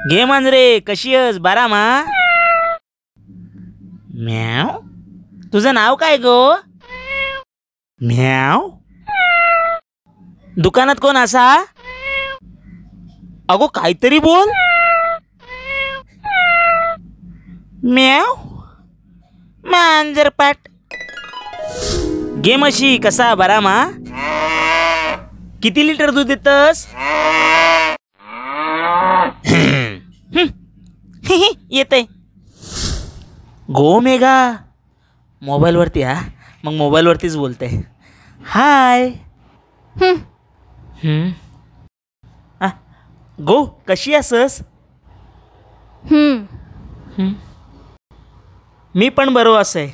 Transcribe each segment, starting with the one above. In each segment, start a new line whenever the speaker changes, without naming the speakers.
घे मांजरे, कशी आहेस? बारा मा. म्याव. तुझं नाव काय गो? म्याव. दुकानात कोण असा? अगो काहीतरी बोल. म्याव. मांजरपाट. घे म्हशी, कसा बरा मा? किती लिटर दूध देतस? येतय. गो मेघा मोबाईलवरती. हा मग मोबाईलवरतीच बोलते. हाय. गो कशी असस? मी पण बरो असे.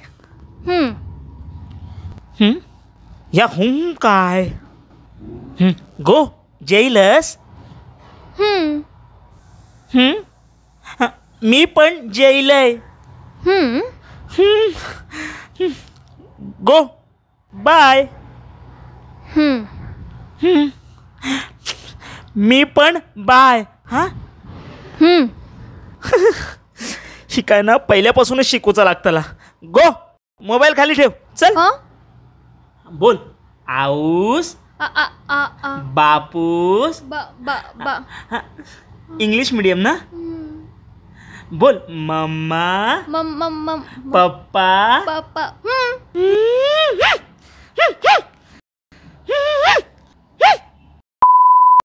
या हुम काय? गो जेईलस? मी पण जेईलय. गो बाय. मी पण बाय. हा शिकाय ना पहिल्यापासूनच शिकूचा लागतला. गो मोबाईल खाली ठेव, चल बोल. आऊस बापूस. इंग्लिश मीडियम ना? बोल मम्मा पप्पा.